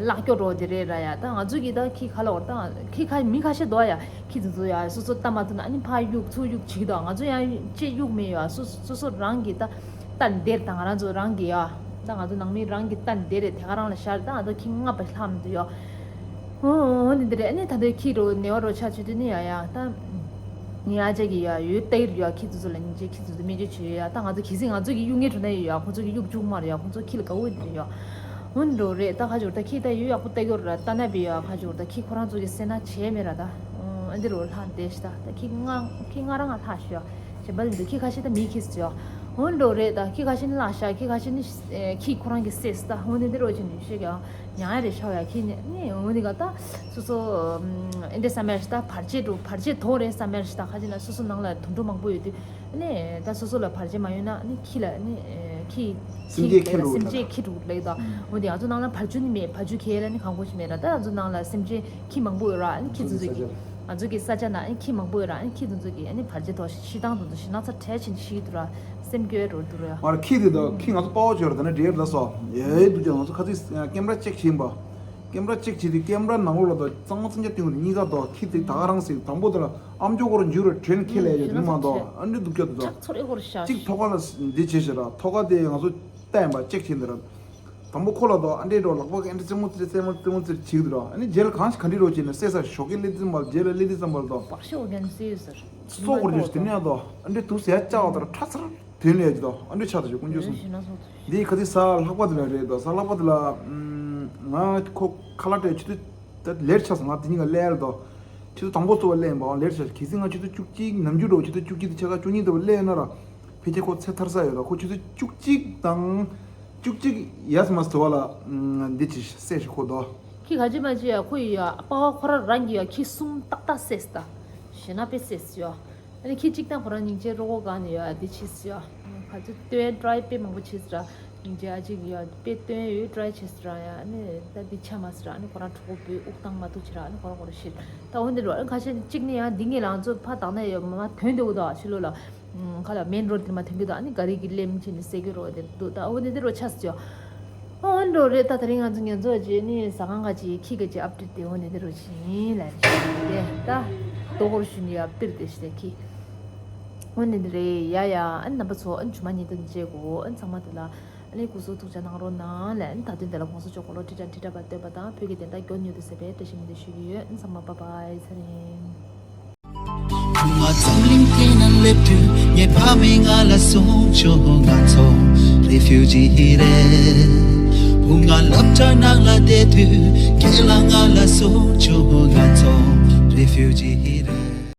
ལག་སྐྱོ་འགྲོ་དེ་རེད་ར་ཡ། ད་ང་ཚོ་གི་ད་ཁྱི་ཁ་ལ་བར་ད་ཁྱི་ཁ་མི་ཁ་ཤས་འདུག་ཡ། ཁྱི་ཚོ་ཚོ་ཡ་སོ་སོ་ལྟ་མ་ཐུབ་ན་ཨ་ནི་ཕར་གཡུག་ཚུར་གཡུག་བྱེད་ཀྱི་འདུག་ང་ཚོ་ཡང་ཅེས་གཡུག་མེད་ཡ། སོ་སོ་སོ་རང་གི་ད་ལྟ་འདིར་ད་ང་རང་ཚོ་རང་གི་ཡ། ད་ང་ཚོ་ནང་མི་རང་གི་ལྟ་འདིར་རེད། དེ་ག་རང་ལ་ཤར་ད་ང་ཚོ་ཁྱི་ལྔ་པ་ལྷག་མི་འདུག་ཡ། འོ་འདི་འདི་རེད། ཨ་ནི་ད་ལྟའི་ཁྱི་རོ་ནེ་བ་རོ་ཆ་ཆུ་དུ་ནི་ཡ་ཡ་ད། ངའི་ཨ་ཅག་གི་ཡ་ཡོད་ལྟ་ཡིར་ཡ། ཁྱི་ཚོ་ཚོ་ལ་སྙིང་རྗེ། ཁྱི་ཚོ་ཚོ་སྨན་བཅོས་བྱོས་ཡ། ད་ང་ཚོ་གལ་སྲིད་ང་ཚོ་གི་གཡུག་ངའི་གྲོ་ན་ཡོད་ཡ། ཁོ་ཚོ་གི་གཡུག་བཅུག་མ་རེད་ཡ། ཁོ་ཚོ་ཁྱི་ལ་དགའ་བོ་འདི་རེད་ཡ། འོན་འགྲོ་རེད། ད་ཁ་ཅོར་ད་ཁྱི་ད་ཡོད་ཡག་པོ་ལྟ་གྱོར་ར་ལྟ་ན་བི་ཡ། ཁ་ཅོར་ད་ཁྱི་ཁོ་རང་ཚོ་གི་སེ་ན་བྱས་མེད་ར། ད་ཨ་འདི་རོ་ལྷག་འདས་ཤི་ད། ད་ཁྱི་ང་ཁྱི་ང་རང་ང་ལྷག་ཤི་ཡ། གཞན་པ་འདི་ཁྱི་ཁ་ཤས་ད་མི་ཁྱི་སི་ཡ། འོན་འགྲོ་རེད། ད་ཁྱི་ཁ་ཤས་ནི་ལྷག་ཤ། ཁྱི་ཁ་ཤས་ནི་ཁྱི་ཁོ་རང་གི་སེ་སི་ད། འོན་འདི་འདི་རོ་ཆེ་ནི་ཤི་ཡ། ཉང་ཡ་རེ་ཤའོ་ཡ་ཁྱི་ནི་ནི་འོ་ནི་ག་ད་སོ་སོ་ཨེ་འདྲ་བསམ་ཡ་ཞིག་ད་བར་ཆད་འགྲོ་བར་ཆད་དོ་རེད་བསམ་ཡ་ཞིག་ད། ཁ་ཅིག་ན་སོ་སོ་ནང་ལ་དུད་འགྲོ་མང་པོ་ཡོད་དུས་ནི་ད་སོ་སོ་ལ་བར་ཆད་མ་ཡོད་ན་ནི་ཁྱི་ལ་ནི་ཁྱི་སེམས་ཅན་ཁྱི་འགྲོ་སེམས་ཅན་ཁྱི་འགྲོ་ལེགས་ད། འོ་དེ་ང་ཚོ་ནང་ལ་བར་ཆད་ནི་མེད། བར་ཆད་ཁྱི་ལ་ནི་གང་དགོས་ཤིག་མེད་ར། ད་ང་ཚོ་ནང་ལ་སེམས་ཅན་ཁྱི་མང་པོ་ཡོད་ར། ནི་ཁྱི་ཚོ་ཚོ་གི་ང་ཚོ་གི་ས་ཆ་ན་ནི་ཁྱི་མང་པོ་ཡོད་ར། ནི་ཁྱི་ཚོ་ཚོ་གི་ནི་བར་ཆད་དོ་ཤི་སྟངས་དོ་ཤི་ན་ཚ་བྲལ་ཕྱིན་ཤི་དུ་ར། སེམས་སྐྱོ་རོ་དུ་ར། ང་ལ་ཁྱི་དེ་དང་ཁྱི་ང་ཚོ་དཔའ་བོ་བྱོས་ར། ད་ནི་འདྲེར་ལ་སོ་ཡའི་དུ་ཀྱང་ང་ཚོ་ཁ་ཚིག་ཀེམ་ར་ཅེག་བྱིན་པ། ཀེམ་ར་ཅེག་བྱེད་དུས་ཀེམ་ར་ནང་ལོགས་ལ་དང་གཙང་མ་ཚིམ་རྒྱ་སྟེང་དུ་གཉིས་ཀ་དང་ཁྱི་དེ་ད་ག་རང་ཟེར། དང་པོ་དེ་ལ་ཨམ་ཅོག་སྐོར་འཇུ་ར་དྲན་ཁྱེད་ལས་ཡོད་དུ་མ་དང་ཨ་འདྲི་སྡུག་ཀྱ་དུ་དང་ཁྲག་ཚོར་ཨེ་སྐོར་ཤ་གཅིག་ཐོག་ཁ་ལ་འདི་བྱེད་ཤེས་ར། ཐོག་ཁ་དེ་ང་ཚོ་བལྟས་པ་ཅེག་བྱེད་འདི་ར། དང་པོ་ཁོ་ལ་དང་ཨ་འདྲི་འགྲོ་ལག་པ་གི་ཨ་འདྲི་རྩེ་མོ་རྩེ་རྩེ་མོ་རྩེ་མོ་རྩེ་བྱེད་དུ་ར། ཨ་ནི་རྗེས་ལ་གང་ཞིག་ག་འདྲི་རོ་བྱེད་ནས་སེ་ས་ཞོགས་ཀས་སླེབས་དུས་མ་རྗེས་ལ་སླེབས་དུས་ཙམ་པ་ལ་དང་བག་ཤ་འོ་རྒྱན་སེ་ས་སོ་སྐོར་འཇུ་ཤེས་དེ་ནས་དང་ཨ་འདྲི་དུ་ཟེར་ཡ་ཅག་བ་དང་ཁྲག་ཚར། དེ་ལས་ཀྱི་དོ་ཨ་འདྲི་ཆགས་དུ་ཞིག་ཀུན་སྤྱོད་སོང་། འདི་ཁ་ཚིག་ས་ལྷག་པ་དེ་ལ་རེད་དོ། ས་ལྷག་པ་དེ་ལ་ང་ཁོ་ཁ་ལག་སྤྲད་ཆུ་ཚོད་ད་ལེར་ཆགས་སོང་། ང་དེ་གཉིས་ཀ་ལས་རེད་དོ། ཆུ་ཚོད་དང་པོ་ཚོ་བ་ལས་ཡིན་པའང་ལེར་ཆགས། གལ་སྲིད་ང་ཆུ་ཚོད་བཅུ་གཅིག་ནམ་རྒྱུན་འགྲོ་ཆུ་ཚོད་བཅུ་གཅིག་དེ་ཆ་ག་བཅུ་གཉིས་དེ་བ་ལས་ཡོད་ན་ར་ཕལ་ཆེར་ཁོ་ཚེ་ཐར་ས་ཡོད་ར། ཁོ་ཆུ་ཚོད་བཅུ་གཅིག་དང་བཅུ་གཅིག་ཡས་མ་ཟེར་བ་ལ་འདི་ཅི་སེ་ཞིག་ཁོ་དོ། ཁྱི་ག་ཅི་མ་ཅི་ཡ་ཁོ་ཡི་ཡ་པ་བ་ཁོ་ར་རང་གི་ཡ་ཁྱི་གསུམ་ཏག་ཏག་སེ་སི་ད་ཞེ་ན་པེ་སེ་སི་ཡ། ཨ་ནི་ཁྱི་གཅིག་དང་ཁོ་རང་སྙིང་རྗེ་རོ་གོ་གང་ནས་ཡོད་ཨ་དེ་ཕྱིས་སུ་ཡོད། ཁ་ཚོད་སྟོན་ཊི་རའི་དཔེ་མང་པོ་བྱས་སུ་ར། སྙིང་རྗེ་ཨ་ཅིག་ཡོད་དཔེ་སྟོན་ཡོད་ཊི་རའི་བྱས་སུ་ར་ཡ། ཨ་ནི་ད་འདི་ཆ་མ་སུ་ར། ཨ་ནི་ཁོ་རང་གྲོགས་པོ་དཔེ་དབུགས་བཏང་མ་ཐུབ་ཕྱིར་ར། ཨ་ནི་ཁོ་རང་ཁོ་རང་ཤི་ད་འོན་ཏེ་རོ། ཨ་ནི་ཁ་ཤས་གཅིག་ནི་ཡང་འདི་ངས་ལང་ཚོ་ཕ་དང་ནས་ཡོད་མ་མ་ཐོན་འདོད་གོ་ད་ཕྱི་ལོ་ལ་ཁ་ལ་མེན་རོ་ཌི་དེ་མ་ཐོན་གི་ད། ཨ་ནི་ག་རི་གི་ལེམ་ཆེ་ནི་སེ་གི་རོ་དེ་འདུག་ད་འོན་ཏེ་རོ་ཆ་སུ་ཡོད། འོན་འགྲོ་རེད། ད་དེ་རིང་ང་ཚོ་ཉན་ཚོ་རྗེས་ནི་ཟ་ཁང་ག་ཅིག་ཁྱི་ག་ཅིག་ཨབ་ཌེཊ་དེ་འོ་ནི་དེ་རུ་ཕྱིན་ལ་རེད་ད། ལྟོ་གོར་ཞུ་ནི་ཡ་པིར་དེ་ཞིག་ལས་ཁི། འོན་ཏེ་འདི་རེད་ཡ་ཡ། ཨན་རྣམ་པ་ཚོ་ཨན་ཇུ་མ་ཉིན་དུ་མཇལ་གོ། ཨན་ཚང་མ་དེ་ལ་ཨ་ནི་སྐུ་གཟུགས་ཐུགས་ཅག་གནང་རོགས་གནང་ལས། ཨན་ད་དུང་དེ་ལ་གོང་ས་མཆོག་གོ་ལོ་ཁྲི་ཕྲག་ཁྲི་ཕྲག་པ་བསྟོད་པ་དང་བོད་ཀྱི་བདེན་མཐའ་མགྱོགས་མྱུར་དུ་གསལ་བའི་བཀྲ་ཤིས་སྨོན་འདུན་ཞུ་གི་ཡོད། ཨན་ཚང་མ་བཱའི་བཱའི། ཚེ་རིང་། བུ་ང་འཛམ་གླིང་སྟེང་ན་སླེབས་དུས་ངའི་ཕ་མས་ང་ལ་གསུངས་བྱུང་ང་ཚོ་རེ་ཕིའུ་ཇི་རེད། བུ་ང་སློབ་གྲྭ་ནང་ལ་བསྡད་དུས་ཁྱེད་ལ་ང་ལ་གསུངས་བྱུང་ང་ཚོ་རེ་ཕིའུ་ཇི་རེད།